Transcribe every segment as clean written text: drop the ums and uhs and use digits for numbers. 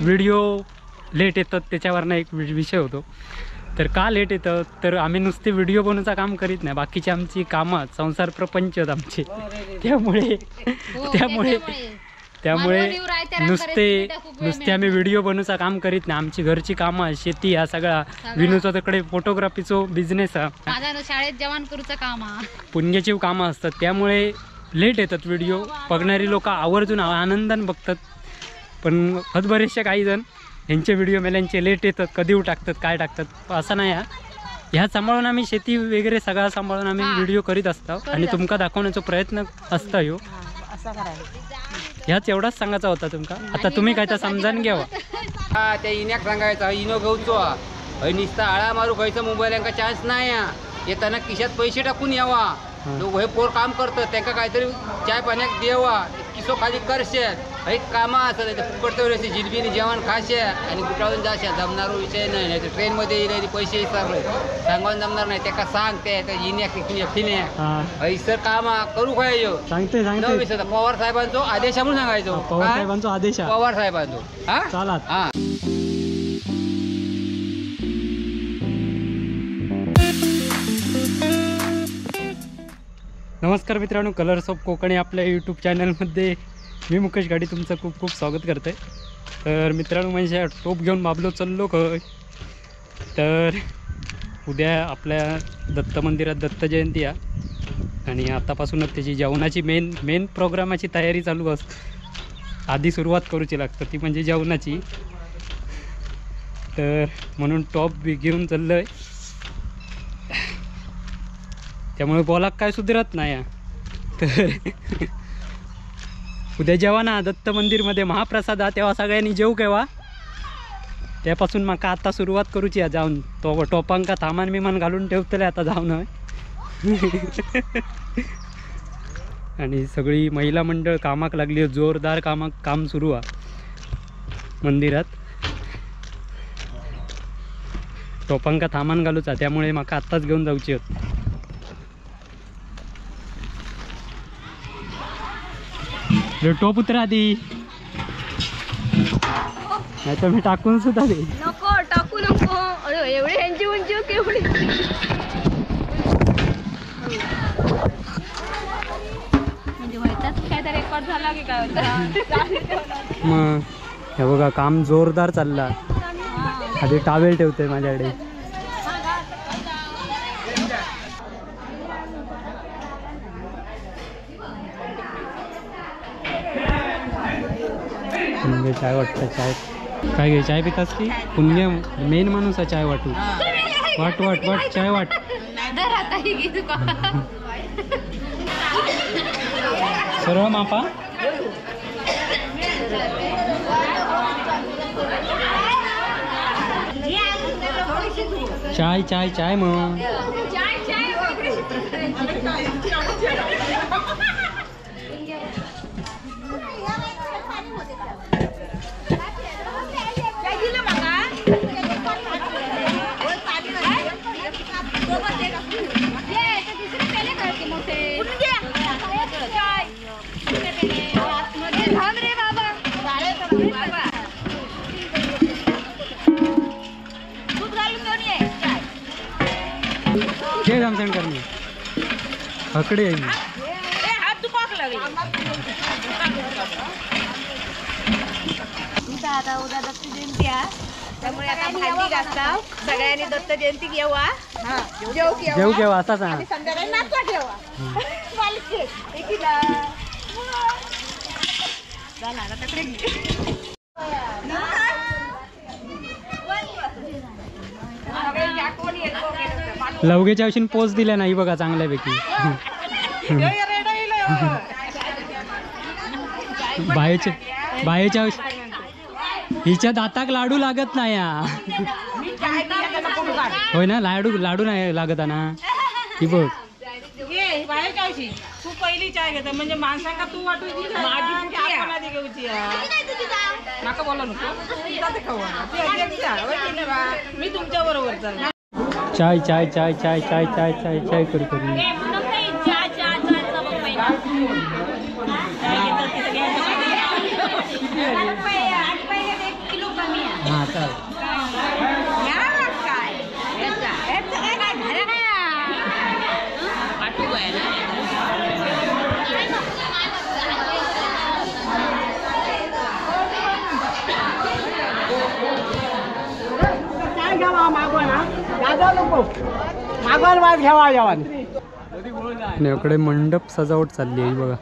Video late येतात त्याच्यावरनं एक विषय होतो. तर का लेट येतं तर आम्ही नुसते व्हिडिओ बनवूचा काम करीत नाही, बाकीची आमची कामं संसार प्रपंच आमचे, त्यामुळे त्यामुळे त्यामुळे नुसते नुसते आम्ही व्हिडिओ बनवूचा काम करीत नाही. आमची घरची कामं, शेती, हा सगळा विनूचा तिकडे फोटोग्राफीचो बिझनेस हा, शाळेत जेवण करूचा काम, पुण्याची कामं असतात, त्यामुळे लेट येतात व्हिडिओ. बघणारी लोक आवर्जून आनंदाने बघतात, पण खत बरेचसे काही जण ह्यांचे व्हिडिओ मेल्यांचे लेट येतात, कधी टाकतात काय टाकतात असं नाही. ह्या सांभाळून आम्ही शेती वगैरे सगळं सांभाळून आम्ही व्हिडिओ करीत असतो आणि तुमका दाखवण्याचा प्रयत्न असता ह्यो. ह्याच एवढाच सांगायचा होता तुमका. आता तुम्ही काय तर समजान घ्यावा. त्या इन्याक सांगायचा इनो घेऊचो निसता आळा मारू खायचं मुंबईला चान्स नाही. येताना खिशात पैसे टाकून यावा. लोक हे पोर काम करतात त्यांना काहीतरी चाय पाण्याक द्यावा, किसो खाली करशे हे कामा असत फुकटचं जिलबीने जेवण खाशे आणि गुटाळून जाशे जमणारो विषय नाही. नाही तर ट्रेनमध्ये येईल पैसे विसरले सांगून जमणार नाही. त्याका सांग ते इन्याक फिन्याक हयसर काम करू खायचो सांगते सांगते पवार साहेबांचो आदेश म्हणून सांगायचो. पवार साहेबांचो आदेश, पवार साहेबांचो. हा चला. हा नमस्कार मित्रांनो, कलर्स ऑफ कोकणी आपल्या यूट्यूब चॅनलमध्ये मी मुकेश गाडी तुमचं खूप खूप स्वागत करते. तर मित्रांनो म्हणजे टोप घेऊन बाबलो चाललो खय. तर उद्या आपल्या दत्त मंदिरात दत्त जयंती आहे आणि आतापासूनच त्याची जेवणाची मेन मेन प्रोग्रामाची तयारी चालू असते. आधी सुरुवात करूची लागतं ती म्हणजे जेवणाची. तर म्हणून टॉप बी घेऊन चाललो आहे, त्यामुळे बोलाक काय सुधरत नाही. तर उद्या जेव्हा ना दत्त मंदिरमध्ये महाप्रसाद हा तेव्हा सगळ्यांनी जेवू केव्हा, त्यापासून माका आता सुरुवात करूची आहे जाऊन. तो टोपांका थामान विमान घालून ठेवतले आता जाऊन. आणि सगळी महिला मंडळ कामाक लागली, जोरदार कामाक काम सुरू आहे मंदिरात. टोपांका थामान घालूचा, त्यामुळे माका आत्ताच घेऊन जाऊची होत. टोप उतरा आधी, नाही तर मी टाकून सुद्धा दे. नको टाकू नको, अरे एवढी ह्यांची उंची केवढी म्हणजे व्हायचाच काय तर रेकॉर्ड झाला की काय होता. मग हे बघा काम जोरदार चालला. आधी टावेल ठेवतोय माझ्याकडे. पुण्य चाय वाटतं, चाय काय घे, चाय पितास की पुण्य मेन माणूस आहे. चाय वाटू वाट वाट वाट चाय वाट. सरळ मापा. चाय चाय चाय मग करणे हकडे आता उद्या दत्त जयंती आहे, त्यामुळे आता भांडी घासता सगळ्यांनी दत्त जयंती घेवा, जेव केव्हा असाच संध्याकाळी नाश्ता ठेवा. लवगेच्या अशी पोच दिल्या नाही बघा चांगल्यापैकी. बायेच्या बायेच्या हिच्या दाताक लाडू लागत नाही. होय ना, लाडू लाडू नाही लागत ना ही बघ. तू पहिली चाय घेता म्हणजे माणसांका तू वाटू घेऊची नका बोला नको मी तुमच्या बरोबर चालले. चाय चाय चाय चाय चाय चाय चाय चाय करू करू. किलो चाल. आणि इकडे मंडप सजावट चालली आहे बघा.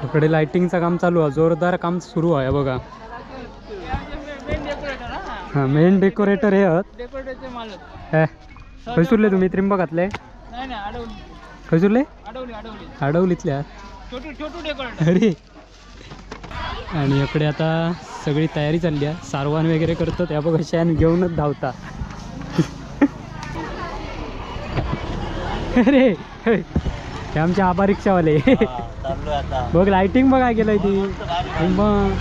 इकडे लाइटिंगचं काम चालू आहे, जोरदार काम सुरू आहे बघा. हा मेन डेकोरेटर हे आहात. खैसूरले तुम्ही? त्रिंबकातले? खैसूरले? आडवलीतल्या. अरे आणि इकडे आता सगळी तयारी चालली आहे, सारवान वगैरे करतो त्या बघा, शान घेऊनच धावता. अरे हे आमचे आबा रिक्षावाले. बघ लाइटिंग बघा गेलंय ती. मग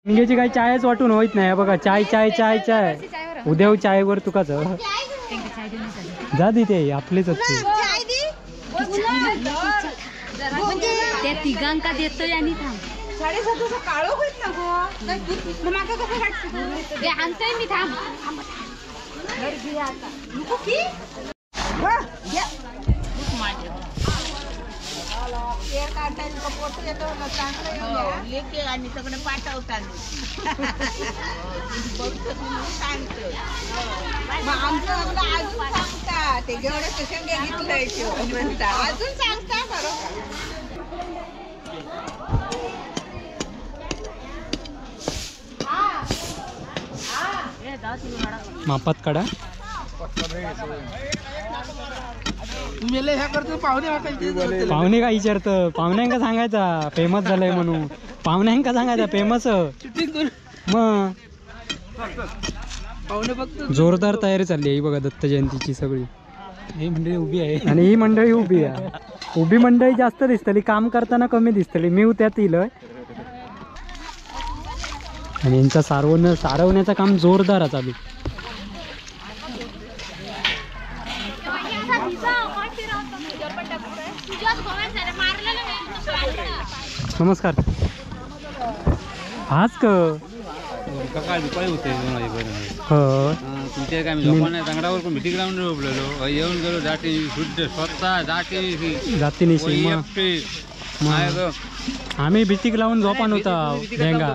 मुंग्याची काही चायच वाटून होत नाही बघा. चाय चाय चाय चाय उद्या चायवर तुकाच जा दे ते आपलेच असते. त्या तिघांका देतोय आणि थांब. 7:30 काळो होत ना गो. माका कसं वाटतं ते आणतोय मी, थांब. नको की लेके आणि सगळं पाठवतात. सांगतो आमचं अजून सांगता ते जेवढं शेंगे घेतलंय म्हणता अजून सांगता बरोबर. मापात काढा. पाहुणे काय विचारत? पाहुण्यांका सांगायचा फेमस झालंय म्हणून. पाहुण्यांका सांगायचा फेमस. मग जोरदार तयारी चालली आहे बघा दत्त जयंतीची सगळी. ही मंडळी उभी आहे आणि ही मंडळी उभी आहे. उभी मंडळी जास्त दिसतली, काम करताना कमी दिसतली. मी त्यात इलोय. आणि यांचा सारवण्याचं काम जोरदार चालू. नमस्कार. हाच क सकाळ दुपारी होते हो तुमच्या काय लोकांना दगडावर पण भीती ग्राउंड झोपलेलो येऊन गेलो जाती शुद्ध स्वतः जाती जातीनिशी. मग आम्ही भीतीक लावून झोपान होता डेंगा.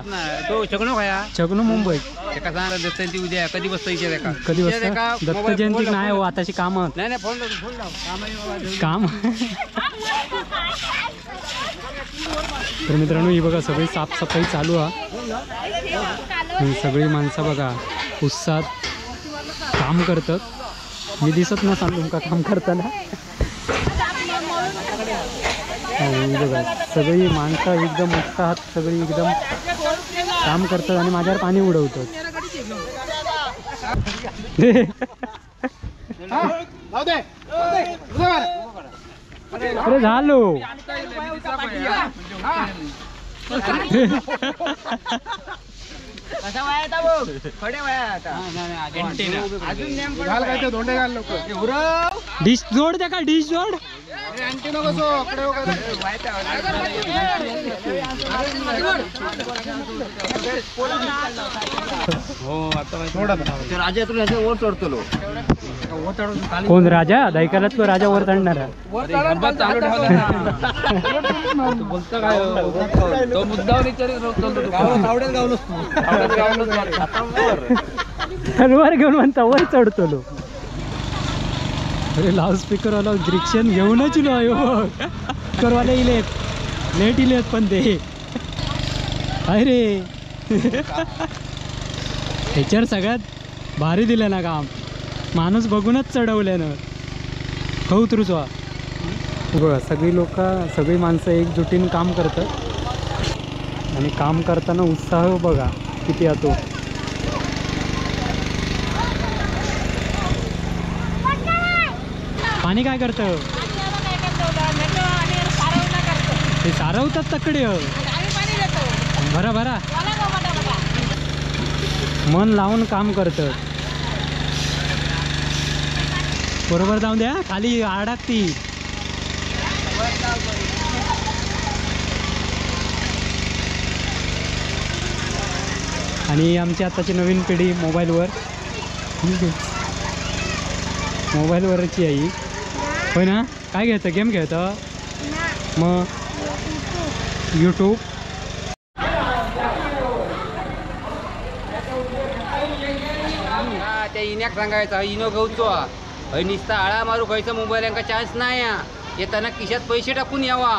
तो छगनो खाया छगनो मुंबई एका सांगा दत्त जयंती उद्या कधी बसता इथे का कधी बसता दत्त जयंती नाही हो आताशी काम नाही नाही फोन लाव काम. तर मित्रांनो ही बघा सगळी साफसफाई चालू आहे. सगळी माणसं बघा उत्साहात काम करतात. मी दिसत ना सांग तुमका काम करताना. बघा सगळी माणसं एकदम उत्साहात सगळी एकदम काम करतात आणि माझ्यावर पाणी उडवतात. अरे झालो डिश जोड त्या का डिश जोड. राजा वर चढतो. कोण राजा? दायकालातलो राजा वर चढणार. तलवार घेऊन म्हणता वर चढतो लो. अरे लाऊड स्पीकर वाला रिक्षान घेऊनच इलो. स्पीकरवाले इलेत लेट इलेत पण ते. अरे ह्याच्यावर सगळ्यात भारी दिलं ना काम. माणूस बघूनच चढवल्यानं हो उतरूच वा. बघा सगळी लोक सगळी माणसं एकजुटीने काम करतात आणि काम करताना उत्साह बघा किती येतो. पाणी काय करतं ते सारवतात तकडे. भरा भरा मन लावून काम करतं. बरोबर जाऊन द्या खाली अडकती. आणि आमची आताची नवीन पिढी मोबाईलवर मोबाईलवरची आई होय ना. काय घेतं? गेम खेळतं मग यूट्यूब. त्या इन्याक सांगायचा इनो घेऊचो हय निसता आळा मारू खंयचा मुंबईल्यांका चान्स नाही. येताना खिशात पैसे टाकून यावा.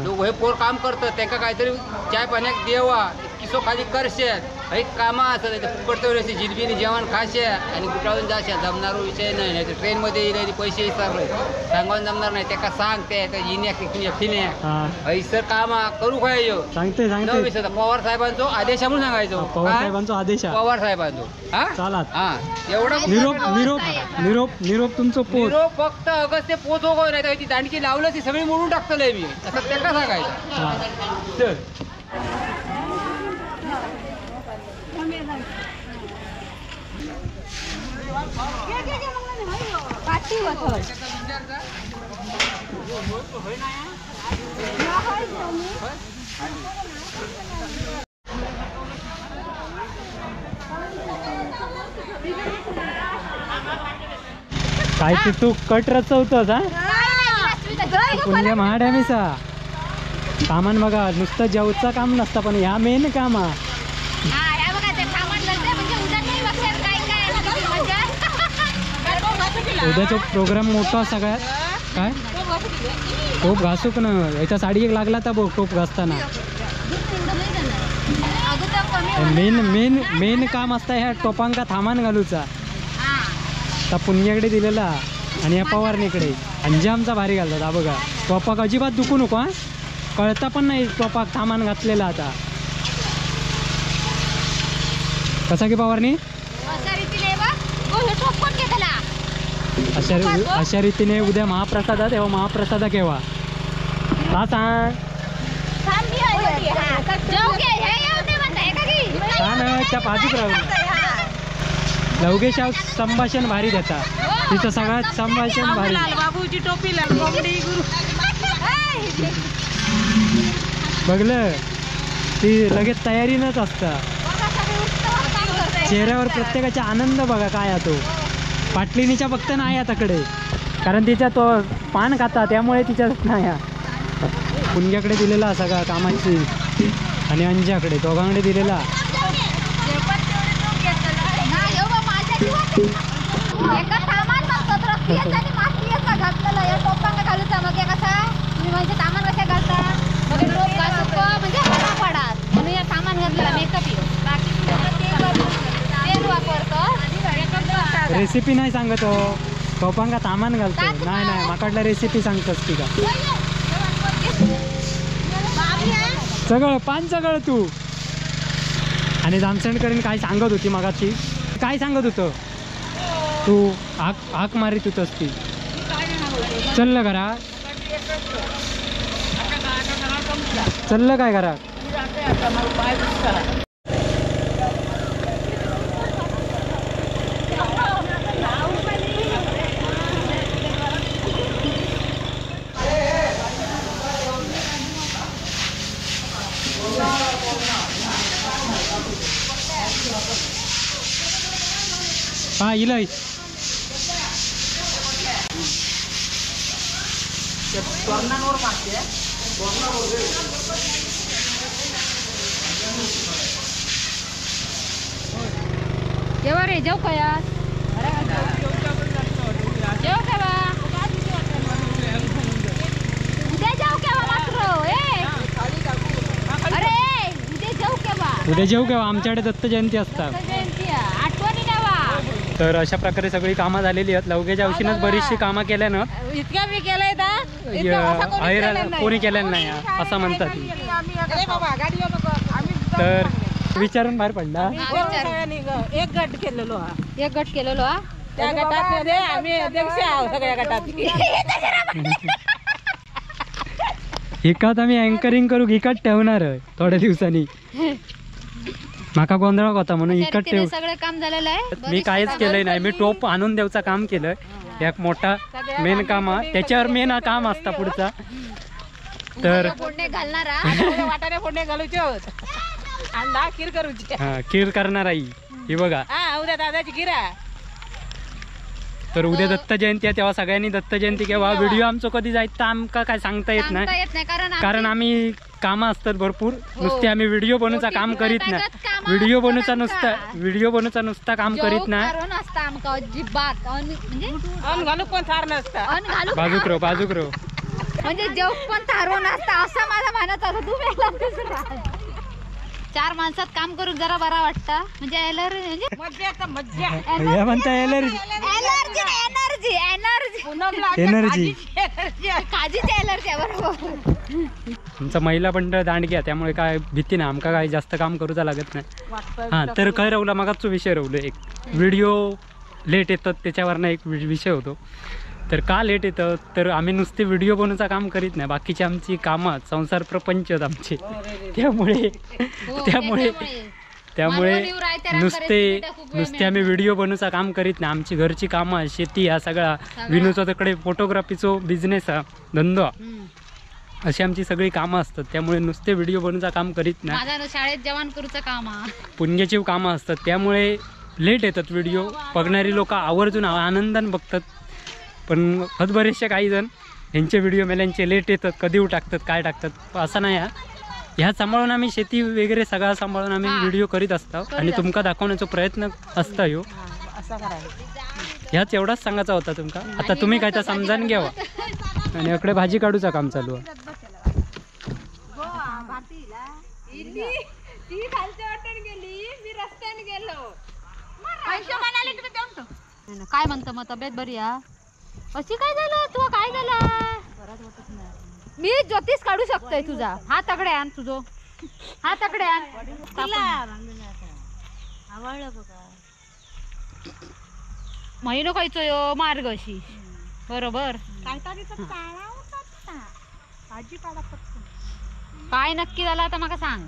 लोक हे पोर काम करतात त्यांना काहीतरी चाय पाण्याक द्यावा. किसो खाली करशे हय कामां आसत नाही फुकटचं वयचे जिलबीने जेवण खाशे आणि गुटाळून जाशे. जमणारो विषय नाही. नाही तर ट्रेनमध्ये येईल पैसे विचारले सांगून जमणार नाही. त्याका सांग ते इन्याक फिन्याक हयसर काम करू काय यो सांगते सांगते. विसरता पवार साहेबांचो आदेश म्हणून सांगायचो. पवार साहेबांचो आदेश पवार साहेबांचो. हा चालात. हा एवढा निरोप निरोप निरोप निरोप तुमचो पोच निरोप फक्त अगस्त ते पोच हो नाही तर ती दांडकी लावलं ती सगळी मोडून टाकतलंय मी असं त्यांना सांगायचं. चल काय ते तू कट रचवतोस हा पुण्य महाड्यामिसा सामान बघा. नुसतं जेवचा काम नसतं पण ह्या मेन काम हा. उद्याचा प्रोग्राम मोठा सगळ्यात. काय टोप घासूक ना याच्या साडी एक लागला तर बघ टोप घासताना. मेन मेन मेन काम असतं ह्या टोपांका थामान घालूचा. त्या पुण्याकडे दिलेला आणि या पवारणीकडे अंजामचा भारी घालतात. हा बघा टोपाक अजिबात दुखू नको. हा कळता पण नाही टोपाक थामान घातलेला. आता कसा की पवारणी अशा रीतीने उद्या महाप्रसादात तेव्हा महाप्रसादा केव्हा सांग त्या बाजूक राहून लवगेश संभाषण भारी देता. तिचं सगळ्यात संभाषण भारी. बाबूची टोपी लाल कोंबडी गुरु बघलं ती लगेच तयारीनच असता. चेहऱ्यावर प्रत्येकाचा आनंद बघा काय तो. पाटलिनीच्या फक्त नाही आताकडे कारण तिच्या तो पान खाता त्यामुळे तिच्या नाही. पुणग्याकडे दिलेला सगळा कामाची आणि अंजाकडे दोघांकडे दिलेला. रेसिपी नाही सांगत हो टोपांका सामान घालतो. नाही नाही माकडला रेसिपी सांगतस ती का सगळं पान सगळं तू. आणि जामसणकरीन काय सांगत होती मगाशी? काय सांगत होतं तू? हाक हाक मारीत होतस ती. चल घरा चल काय घरा. हा इलय जेव्हा रे जेव का यार जेव केव्हा उद्या जेव केव्हा मात्र ए अरे उद्या जेव केव्हा उद्या जेव केव्हा आमच्याकडे दत्त जयंती असतात. आठवणी नवा. तर अशा प्रकारे सगळी कामं झालेली आहेत. लवगेच्या औषधात बरीचशी कामं केल्यानं इतक्या मी केलंय ना कोणी केलं नाही असं म्हणतात. तर विचारून बाहेर पडला. एक गट केलेलो हा एक गट केलेलो हा त्या गटात आम्ही अध्यक्ष आहोत सगळ्या गटात. हिकात आम्ही अँकरिंग करू, हिकात ठेवणार आहे थोड्या दिवसांनी. माका गोंधळ होता म्हणून इकत ठेव. सगळं काम झालेलं आहे. मी काहीच केलंय नाही, मी टोप आणून द्यायचं काम केलं. एक मोठा मेन काम हा, त्याच्यावर मेन हा काम असता पुढचा. तर फोडणे घालणार वाटाणे फोडणे घालूचे आणि खीर करूची. हा खीर करणार आई ही बघा. उद्या दादाची खीर आहे. तर उद्या दत्त जयंती आहे, तेव्हा सगळ्यांनी दत्त जयंती किंवा व्हिडिओ आमचं कधी जायचं तर आमका काय सांगता येत नाही, कारण आम्ही कामं असतात भरपूर. नुसते आम्ही व्हिडिओ बनवूचा काम करीत नाही, व्हिडिओ बनवूचा नुसता व्हिडिओ बनवूचा नुसता काम करीत नाही. बाजूक रो बाजूक रो म्हणजे जेव पण थारो नसता असा माझा म्हणत होता. तू चार माणसात काम करून जरा बरा वाटता म्हणजे एलर्जी म्हणता एलर्जी एनर्जी एनर्जी एनर्जी काजीची एलर्जी आहे बरोबर. आमचा महिला मंडळ दांडग्या, त्यामुळे काय भीती नाही, आमका काय जास्त काम करूचा लागत नाही. हां तर काय रवला मगाच विषय रवलो, एक व्हिडिओ लेट येतात त्याच्यावरनं एक विषय होतो. तर का लेट येतं तर आम्ही नुसते व्हिडिओ बनवूचा काम करीत नाही, बाकीची आमची कामं संसार प्रपंच आमचे, त्यामुळे त्यामुळे त्यामुळे नुसते नुसते आम्ही व्हिडिओ बनवूचा काम करीत नाही. आमची घरची कामं, शेती हा सगळा, विनूचा तिकडे फोटोग्राफीचो बिझनेस हा धंदो, अशी आमची सगळी कामं असतात. त्यामुळे नुसते व्हिडिओ बनवूचा काम करीत नाही. शाळेत जेवण करूचं काम, पुण्याची कामं असतात, त्यामुळे लेट येतात व्हिडिओ. बघणारी लोक आवर्जून आनंदाने बघतात, पण खत बरेचसे काही जण यांचे व्हिडिओ मेल्यांचे लेट येतात, कधी टाकतात काय टाकतात असं नाही. ह्या सांभाळून आम्ही शेती वगैरे सगळं सांभाळून आम्ही व्हिडिओ करीत असतो आणि तुमका दाखवण्याचा प्रयत्न असता ह्यो. ह्याच एवढाच सांगायचा होता तुमका. आता तुम्ही काय तर समजान घ्यावा. आणि इकडे भाजी काढूचा काम चालू आहे. काय म्हणतो मग तब्येत बरी आहे? अशी काय झालं तुला? काय झालं? मी ज्योतिष काढू शकतोय तुझा. हा तगडे आण तुझो, हा तगडे आण. महिनो खायचो यो मार्ग अशी बरोबर. काय नक्की झालं आता माका सांग.